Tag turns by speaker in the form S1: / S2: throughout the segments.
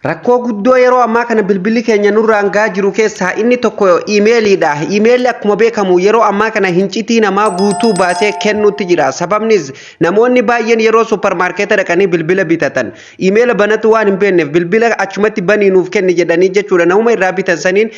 S1: Rakkoo guddoo yeroo ammaa kana bilbilli keenya nurraan gahaa jiru keessaa inni tokko iimeeliidha. Iimeelli akkuma beekamu yeroo ammaa kana hincitii namaa guutuu baasee kennuutti jira. Sababnis namoonni baay'een yeroo supparmaarkeeta dhaqanii bilbila bitatan iimeela banatu waan hin beekneef, bilbila achumatti banii nuuf kenni jedhanii jechuudha. Namuma irraa bitan saniin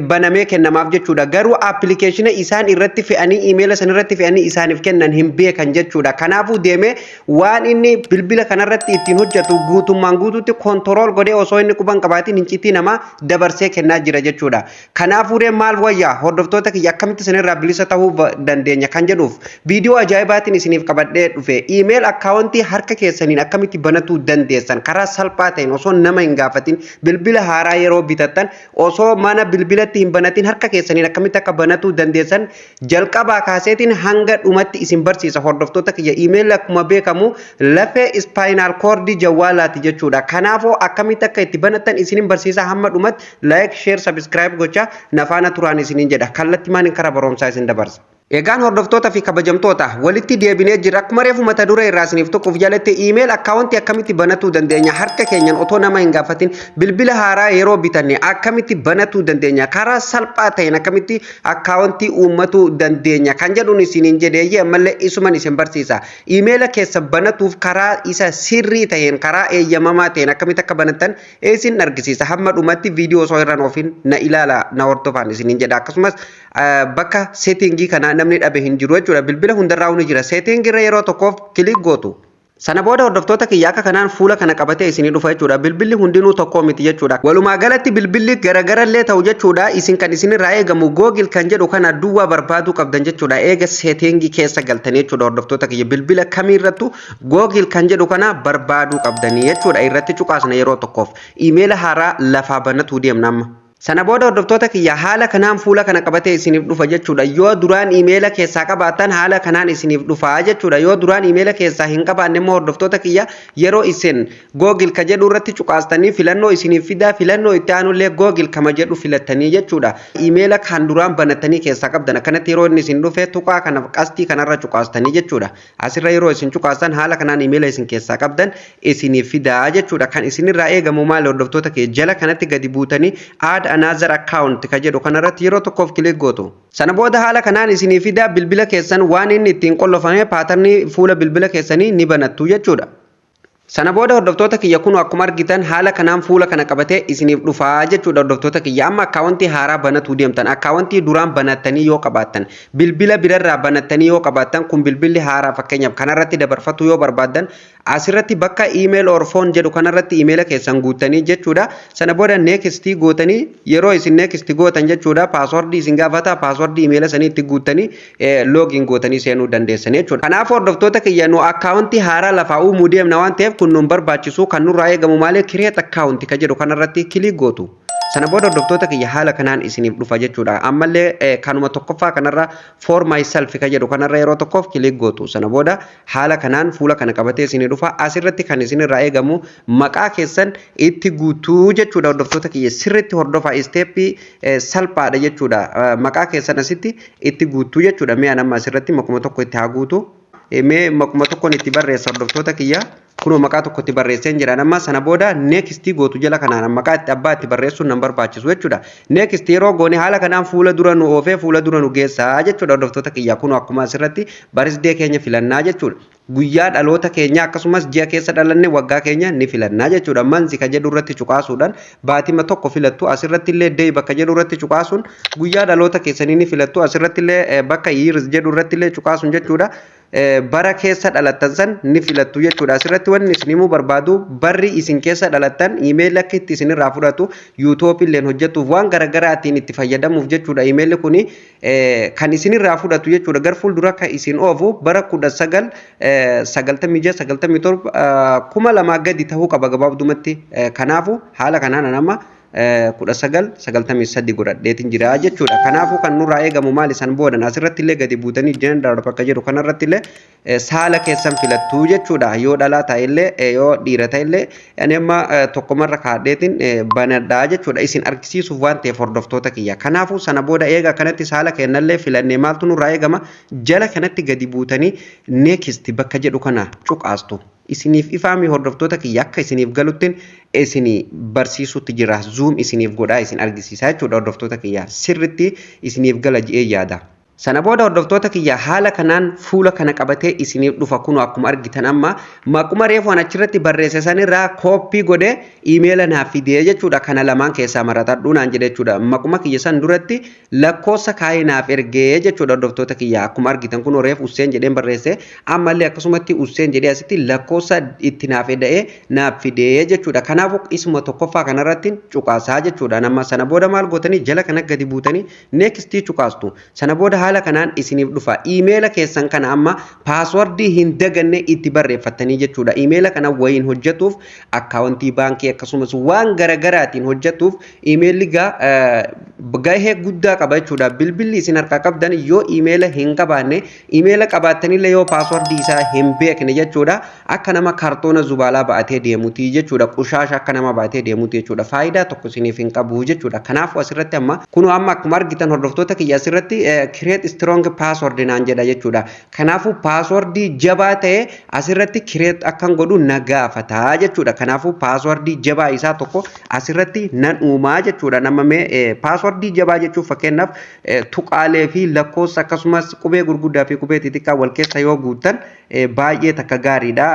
S1: banamee kennamaaf jechuudha. Garuu appilikeeshina isaan irratti fe'anii, iimeela san irratti fe'anii isaaniif kennan hin beekan jechuudha. Kanaafuu deemee waan inni bilbila kanarratti ittiin hojjetu guutummaan guutuutti control godhee, osoo inni quban qabaatiin hincitii namaa dabarsee kennaa jira jechuudha. Kanaafuu ree maal wayyaa, hordoftoota kiyya, akkamitti isinirraa bilisa ta'uu dandeenya kan jedhuuf viidiyoo ajaa'ibaatiin isiniif qabadhee dhufe. Email akkaawuntii harka keessaniin akkamitti banatuu dandeessan, karaa salphaa ta'een, osoo nama hin gaafatin, bilbila haaraa yeroo bitattan osoo mana bilbilatti hin banatin harka keessaniin akkamitti akka banatuu dandeessan jalqabaa kaaseetiin hanga dhumatti isin barsiisa, hordoftoota kiyya. Email akkuma beekamu lafee, spinal cord jawwaalaati jechuudha. Kanaafuu akkamitti akka itti banattan isinin barsiisa. Hamma dhumatti like, share, subscribe gochaa nafaana turaan isinin jedha. Kallattii maaliin karaa barumsaa isin dabarsa. Egaan hordoftoota fi kabajamtoota, walitti deebinee jira. Akkuma reefu mata duree irraa isiniif tokkoof jalatti, email akkaawuntii akkamitti banatuu dandeenya, harka keenyan otoo nama hin gaafatin, bilbila haaraa yeroo bitanne akkamitti banatuu dandeenya, karaa salphaa ta'een akkamitti akkaawuntii uummatuu dandeenya kan jedhuun isiniin jedheeyyee, ammallee isuman isin barsiisa. Iimeela keessa banatuuf karaa isa sirrii ta'een, karaa eeyyamamaa ta'een akkamitti akka banattan isin argisiisa. Hamma dhumatti viidiyoo osoo irraan ofiin na ilaala, na hordofaan isiniin jedha. Akkasumas bakka setting kana namni dhabe hin jiru jechuudha. Bilbila hundarraa ni jira. Setting irra yeroo tokkoof click gootu. Sana booda, hordoftoota kiyya, akka kanaan fuula kana qabatee isinii dhufa jechuudha. Bilbilli hundinuu tokko miti jechuudha. Walumaa galatti bilbilli garagarallee ta'u jechuudha. Isin kan isinirraa eegamu Google kan jedhu kana duwwaa barbaaduu qabdan jechuudha. Eega setting keessa galtanii jechuudha, hordoftoota kiyya. Bilbila kamiirrattu Google kan jedhu kana barbaaduu qabdanii jechuudha. Irratti cuqaasna yeroo tokkoof. Iimeela haaraa lafaa banatuu deemna amma. Sana booda, hordoftoota kiyya, haala kanaan fuula kana qabatee isiniif dhufa jechuudha. Yoo duraan iimeela keessaa qabaattan haala kanaan isiniif dhufa jechuudha. Yoo duraan iimeela keessaa hin qabaanne immoo, hordoftoota kiyya, yeroo isin Google ka jedhu irratti cuqaastanii filannoo isiniif fidaa, filannoo itti aanullee Google kama jedhu filattanii jechuudha. Iimeela kan duraan banattanii keessaa qabdan akkanatti yeroo inni isin dhufe, tuqaa kana, qastii kanarra cuqaastanii jechuudha. Asirra yeroo isin cuqaastan haala kanaan iimeela isin keessaa qabdan isiniif fidaa jechuudha. Kan isinirraa eegamu maali, hordoftoota kiyya? Jala kanatti gadi buutanii "add another account" ka jedhu kanarratti yeroo tokkoof click gootu. Sana booda haala kanaan isinii fidaa, bilbila keessan waan inni ittiin qollofame, pattern fuula bilbila keessanii ni banattu jechuudha. Sana booda, hordoftoota kiyya, kun akkuma argitan haala kanaan fuula kana qabatee isiniif dhufaa jechuudha. Hordoftoota kiyya, amma akkaawuntii haaraa banatuu deemtan. Akkaawuntii duraan banattanii yoo qabaattan, bilbila birarraa banattanii yoo qabaattan, kun bilbilli haaraa fakkeenyaaf kanarratti dabarfatu yoo barbaaddan, asirratti bakka "email or phone" jedhu kanarratti iimeela keessan guuttanii jechuudha. Sana booda next gootanii, yeroo isin next gootan jechuudha, password isin gaafata. Password iimeela sanii itti guuttanii login gootanii seenuu dandeessan jechuudha. Kanaaf, hordoftoota kiyya, nu akkaawuntii haaraa lafaa uumuu deemna waan ta'eef kun nun barbaachisu. Kan nurraa eegamu malee, "create account" ka jedhu kanarratti click gootu. Sana booda, hordoftoota kiyya, haala kanaan isiniif dhufa jechuudha. Ammallee kanuma tokkoffaa kanarra, "for myself" ka jedhu kanarra yeroo tokkoof click gootu. Sana booda haala kanaan fuula kana qabatee isinii dhufa. Asirratti kan isinirraa eegamu maqaa keessan itti guutuu jechuudha. Hordoftoota kiyya, sirriitti hordofaa, step salphaadha jechuudha. Maqaa keessan asitti itti guutuu jechuudha. Mi'a nama asirratti maquma tokko itti haa guutu. Mee maquma tokkoon itti barreessa, hordoftoota kiyya. Kunoo maqaa tokko itti barreesseen jira amma. Sana booda next gootu. Jala kanaan maqaa itti abbaa itti barreessuun nan barbaachisu jechuudha. Next yeroo goone haala kanaan fuula dura nu oofee fuula dura nu geessaa jechuudha. Hordoftoota kiyya, kunoo akkuma asirratti birthday keenya filannaa jechuudha. Guyyaa dhaloota keenya, akkasumas ji'a keessa dhalanne, waggaa keenya ni filannaa jechuudha. "Month" ka jedhu irratti cuqaasuudhaan baatima tokko filattu. Asirratti illee "day" bakka jedhu irratti cuqaasuun guyyaa dhaloota keessanii ni filattu. Asirratti illee bakka "years" jedhu irratti illee cuqaasuun jechuudha, bara keessa dhalattan san ni filattu jechuudha. Asirratti wanni isin himuu barbaadu, barri isin keessa dhalattan iimeelli akka itti isinirraa fudhatu, YouTube illeen hojjetuuf, waan garaagaraatiin itti fayyadamuuf jechuudha. Iimeelli kuni kan isinirraa fudhatu jechuudha. Gar fuuldura kan isin oofu bara 1996, 97, 2000 gadi ta'uu qaba gabaabdumatti. Kanaafu haala kanaan nama 1993 godhadheetiin jira jechuudha. Kanaafuu kan nurraa eegamu maali san boodan? Asirratti illee gadi buutanii "gender" bakka jedhu kanarratti illee saala keessan filattuu jechuudha. Yoo dhalaa ta'ellee, yoo dhiira ta'ellee, ani amma tokkomarra kaadheetiin banadhaa jechuudha. Isin argisiisuuf waan ta'eef, hordoftoota kiyya. Kanaafuu sana booda eega kanatti saala kennallee filannee, maaltu nurraa eegama? Jala kanatti gadi buutanii next bakka jedhu kana cuqaastu. Isiniif ifaami, hordoftoota kiyya? Akka isiniif galuttiin isinii barsiisutti jira. Zoom isiniif godhaa isin argisiisaa jechuudha, hordoftoota kiyya. Sirritti isiniif gala ji'ee yaada. Sana booda, hordoftoota kiyya, haala kanaan fuula kana qabatee isiniif dhufa. Kunoo akkuma argitan amma maquma reefu an achirratti barreesse sanirraa copy godhee iimeela naaf fidee jechuudha. Kana lamaan keessaa maratadhuu naan jedhe jechuudha. Maquma kiyya san duratti lakkoofsa kaayee naaf ergee jechuudha, hordoftoota kiyya. Akkuma argitan kunoo reefu Usseen jedheen barreesse, ammallee akkasumatti Usseen jedhee asitti lakkoofsa itti naaf eda'ee naaf fidee jechuudha. Kanaafuu isuma tokkoffaa kanarratti cuqaasaa jechuudha. Nama sana booda maal gootanii? Jala kana gadi buutanii next cuqaastu. Sana booda haala kanaan isiniif dhufa. Iimeela keessan kana amma password hin daganne itti barreeffattanii jechuudha. Iimeela kana wayiin hojjetuuf, akkaawuntii baankii akkasumas waan garagaraatiin hojjetuuf, iimeelli gahee guddaa qaba jechuudha. Bilbilli isin harkaa qabdan yoo iimeela hin qabaanne, iimeela qabaattanillee yoo password isaa hin beekne jechuudha, akka nama kaartoona zubaalaa ba'atee deemuti jechuudha. Qushaasha akka nama baatee deemuti jechuudha. Faayidaa tokko isiniif hin qabu jechuudha. Kanaafuu asirratti amma kunoo amma akkuma argitan, hordoftoota kiyya, asirratti "create strong password" naan jedha jechuudha. Kanaafuu password jabaa ta'e asirratti create akkan godhu na gaafataa jechuudha. Kanaafuu password jabaa isaa tokko asirratti nan uumaa jechuudha. Nama mee password jabaa jechuun fakkeenyaaf tuqaalee fi lakkoofsa akkasumas qubee gurguddaa fi qubee xixiqqaa wal keessa yoo guuttan baay'ee takka gaariidha.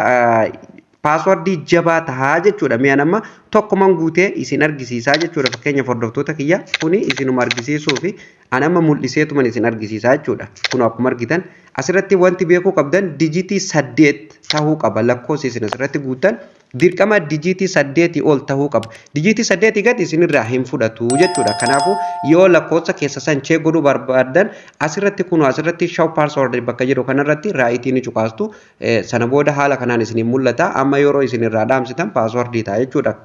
S1: Password jabaa tahaa jechuudha. Mi'a nama tokkuman guutee isin argisiisaa jechuudha. Fakkeenyaaf, hordoftoota kiyya, kuni isinuma argisiisuu fi an amma mul'iseetuman isin argisiisaa jechuudha. Kun akkuma argitan asirratti wanti beekuu qabdan digit 8 tahuu qaba. Lakkoofsi isin asirratti guuttan dirqama digit 8 ol tahuu qaba. Digit 8 gadi isinirraa hin fudhatu jechuudha. Kanaafuu yoo lakkoofsa keessa san check godhuu barbaaddan, asirratti kun asirratti "show password" bakka jedhu kanarratti right ni cuqaastu. Sana booda haala kanaan isiniin mul'ata. Amma yeroo isinirraa dhaamsitan password ta'a jechuudha.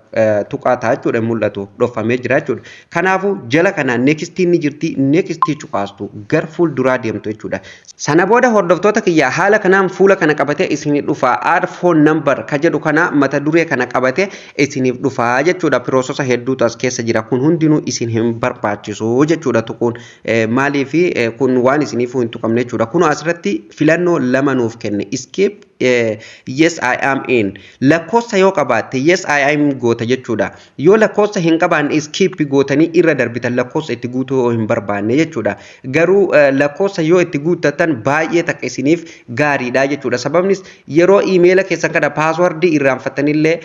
S1: Tuqaa ta'a jechuudha, mul'atu, dhoffamee jira jechuudha. Kanaafuu jala kanaan next ni jirti, next cuqaastu, gar fuulduraa deemtu jechuudha. Sana booda, hordoftoota kiyya, haala kanaan fuula kana qabatee isinii dhufa. "Add phone number" ka jedhu kana, mata duree kana qabate isiniif dhufa jechuudha. Process hedduutu as keessa jira. Kun hundinuu isin hin barbaachisu jechuudha tuquun. Maaliif? Kun waan isiniif hin tuqamne jechuudha. Kun asirratti filannoo lama nuuf kenne. Skip, yes I am in. Lakkoofsa yoo qabaatte yes I am goota jechuudha. Yoo lakkoofsa hin qabaanne skip gootanii irra darbitan, lakkoofsa itti guutuu hin barbaanne jechuudha. Garuu lakkoofsa yoo itti guuttatan baay'ee takka isiniif gaariidha jechuudha. Sababnis yeroo iimeela keessan kana password irraanfattanillee,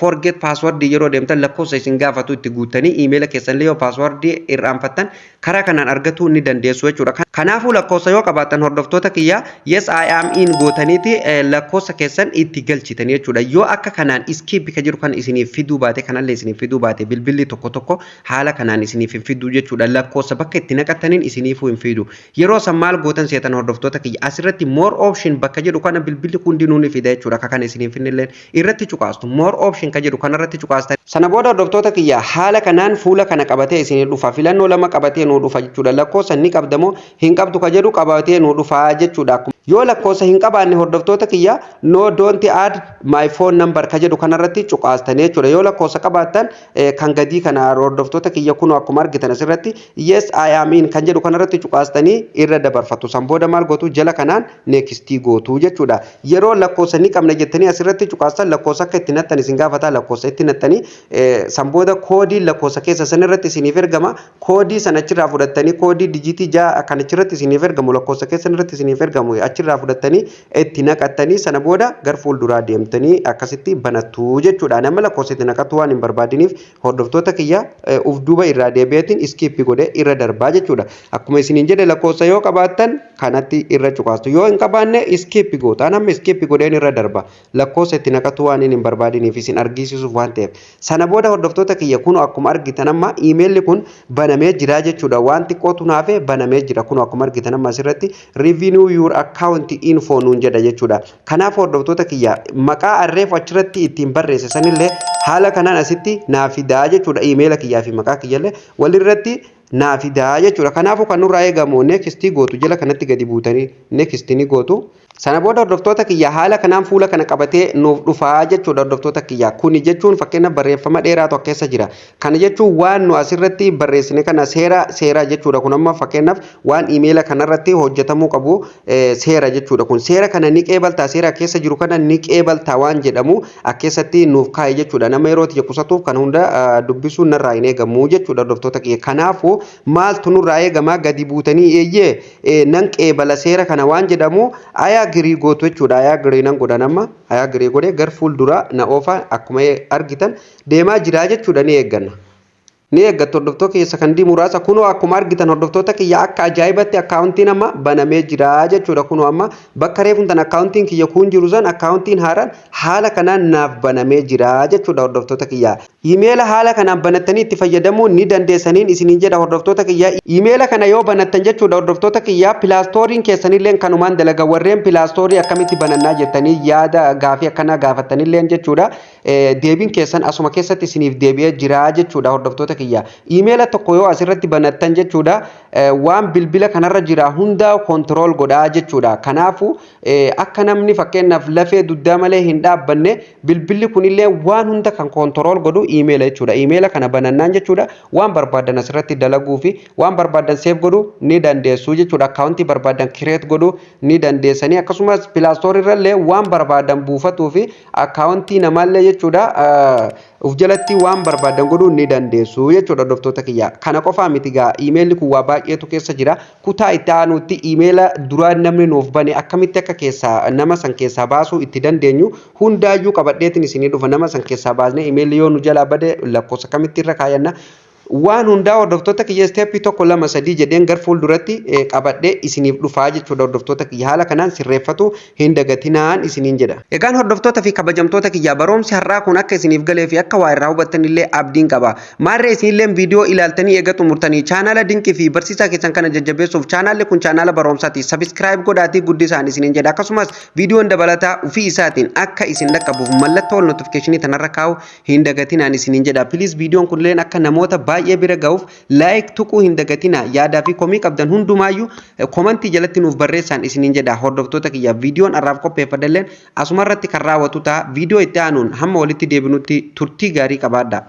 S1: forget password yeroo deemtan lakkoofsa isin gaafatu itti guuttanii, iimeela keessanillee yoo password irraanfattan karaa kanaan argatuu ni dandeessu jechuudha. Kanaafuu lakkoofsa yoo qabaattan, hordoftoota kiyya, yes I am in gootaniiti lakkoofsa keessan itti galchitanii jechuudha. Yoo akka kanaan skip ka jiru kan isiniif fiduu baate, kanallee isiniif fiduu baate, bilbilli tokko tokko haala kanaan isiniif hin fiduu jechuudha. Lakkoofsa bakka itti naqattaniin isiniifuu hin fidu. Yeroo san maal gootan seetan, hordoftoota kiyya? Asirratti more option bakka jedhu kana bilbilli hundinuu ni fida jechuudha. Akka kana isiniif finnillee irratti cuqaastu. More option ka jedhu kanarratti cuqaastan. Sana booda, hordoftoota kiyya, haala kanaan fuula kana qabatee isinii dhufa. Filannoo lama qabatee nuu dhufa jechuudha. Lakkoofsa ni qabdamoo hin qabdu ka jedhu qabatee nuu dhufa jechuudha. Yoo lakkoofsa hin qabaanne, hordoftoota kiyya, "No, don't add my phone number" ka jedhu kanarratti cuqaastanii jechuudha. Yoo lakkoofsa qabaattan kan gadii kana, hordoftoota kiyya, kun akkuma argitan asirratti "yes I am in" kan jedhu kanarratti cuqaastanii irra dabarfatu. San booda maal gootu? Jala kanaan next gootu jechuudha. Yeroo lakkoofsa ni qabna jettanii asirratti cuqaastan, lakkoofsa akka itti nattan isin gaafata. Lakkoofsa itti nattanii san booda koodiin lakkoofsa keessa san irratti isiniif ergama. Koodii sana achirraa fudhattanii, koodii digit 6 kan achirratti isiniif ergamu, lakkoofsa keessan irratti isiniif ergamu achirraa fudhattanii itti naqattanii, sana booda gar fuulduraa deemtanii akkasitti banattu jechuudha. Nama lakkoofsa itti naqattu waan hin barbaadiniif, hordoftoota kiyya, uf duuba irraa deebi'eetiin skip godhee irra darbaa jechuudha. Akkuma isiniin jedhe, lakkoofsa yoo qabaattan kanatti irra cuqaastu. Yoo hin qabaanne skip goota. Nama skip godheen irra darba. Lakkoofsa itti naqattu waan hin barbaadiniif, isin argisiisuuf waan ta'eef. Sana booda, hordoftoota kiyya, kun akkuma argitan amma iimeelli kun banamee jira jechuudha. Waan xiqqootu naafee banamee jira. Kun akkuma argitan amma asirratti "review your account info" nuun jedha jechuudha. Kanaaf, hordoftoota kiyya, maqaa arreef achirratti ittiin barreesse sanillee haala kanaan asitti naa fidaa jechuudha. Iimeela kiyyaa fi maqaa kiyyallee walirratti naa fidaa jechuudha. Kanaafuu kan nurraa eegamu next gootu, jala kanatti gadi buutanii next ni gootu. Sana booda, hordoftoota kiyya, haala kanaan fuula kana qabatee nuuf dhufaa jechuudha, hordoftoota kiyya. Kuni jechuun fakkeenya barreeffama dheeraatu keessa jira. Kana jechuun waan nu asirratti barreessine kana seera seera jechuudha. Kun amma fakkeenyaaf waan iimeela kanarratti hojjetamuu qabu seera jechuudha. Kun seera kana ni qeebaltaa, seera keessa jiru kana ni qeebaltaa waan jedhamu akkeessatti nuuf kaa'e jechuudha. Nama yeroo itti qusatuuf kan hunda dubbisuun narraa hin eegamu jechuudha, hordoftoota kiyya. Kanaafuu maaltu nurraa eegama? Gadi buutanii eeyyee, nan qeebala seera kana waan jedhamu I agree gootu jechuudha. I agree nan godha nama. I agree godhee gar fuuldura na oofa. Akkuma argitan deemaa jira jechuudha, ni eegganna. Ni eeggattu, hordoftoota keessa kan muraasa. Kunoo akkuma argitan, hordoftoota kiyya, akka ajaa'ibatti akkaawuntiin amma banamee jira jechuudha. Kunoo amma bakka reefuun tan akkaawuntiin kiyya kun jiru san akkaawuntiin haaraan haala kanaan naaf banamee jira jechuudha, hordoftoota kiyya. Iimeela haala kanaan banattanii itti fayyadamuu ni dandeessaniin isiniin jedha, hordoftoota kiyya. Iimeela kana yoo banattan jechuudha, hordoftoota kiyya, Play Storeiin keessanillee kanumaan dalaga. Warreen Play Storeii akkamitti banannaa jettanii yaada gaafii akkanaa gaafattanillee jechuudha. Deebiin keessan asuma keessatti isiniif deebi'ee jira jechuudha, hordoftoota kiyya. Iimeela tokko yoo asirratti banattan jechuudha, waan bilbila kanarra jira hunda control godhaa jechuudha. Kanaafuu akka namni fakkeenyaaf lafee dugdaa malee hin dhaabbanne, bilbilli kunillee waan hunda kan control godhu iimeela jechuudha. Iimeela kana banannaan jechuudha, waan barbaadan asirratti dalaguu fi waan barbaadan save godhuu ni dandeessu jechuudha. Akkaawuntii barbaadan create godhuu ni dandeessanii, akkasumas Play Storeii irrallee waan barbaadan buufatuu fi akkaawuntii namaallee jechuudha uf jalatti waan barbaadan godhuu ni dandeessu jechuudha, hordoftoota kiyya. Kana qofaa miti gaa, iimeelli kun waa baay'eetu keessa jira. Kutaa itti aanutti iimeela duraan namni nuuf bane akkamitti akka keessaa nama san keessaa baasuu itti dandeenyu hundaayyuu qabadheetiin isinii dhufa. Nama san keessaa baasnee iimeelli yoo nu jalaa bade lakkoofsa kamitti irra kaayanna, waan hundaa, hordoftoota kiyya, stepii tokko, lama, sadii jedheen gar fuulduratti qabadhee isiniif dhufaa jechuudha, hordoftoota kiyya. Haala kanaan sirreeffatu hin dagatinaan isiniin jedha. Egaan hordoftoota fi kabajamtoota kiyya, barumsi har'aa kun akka isiniif galee fi akka waa irraa hubattan illee abdiin qaba. Maarree isinillee viidiyoo ilaaltanii eega xumurtanii chaanaala dinqii fi barsiisaa keessan kana jajjabeessuuf, chaanaalli kun chaanaala barumsaati, subscribe godhaatii guddisaan isiniin jedha. Akkasumas viidiyoon dabalataa ofii isaatiin akka isin dhaqqabuuf mallattoo notificationii tanarra kaa'u hin dagatinaan isiniin jedha. Please, viidiyoon kunilleen akka namoota baay'ee bira ga'uuf like tuquu hin dagatina. Yaadaa fi komii qabdan hundumaayyuu commentii jalatti nuuf barreessaan isiniin jedha, hordoftoota kiyya. Viidiyoon har'aaf qopheeffadhalleen asuma irratti kan raawwatu ta'a. Viidiyoo itti aanuun hamma walitti deebinutti turtii gaarii qabaadha.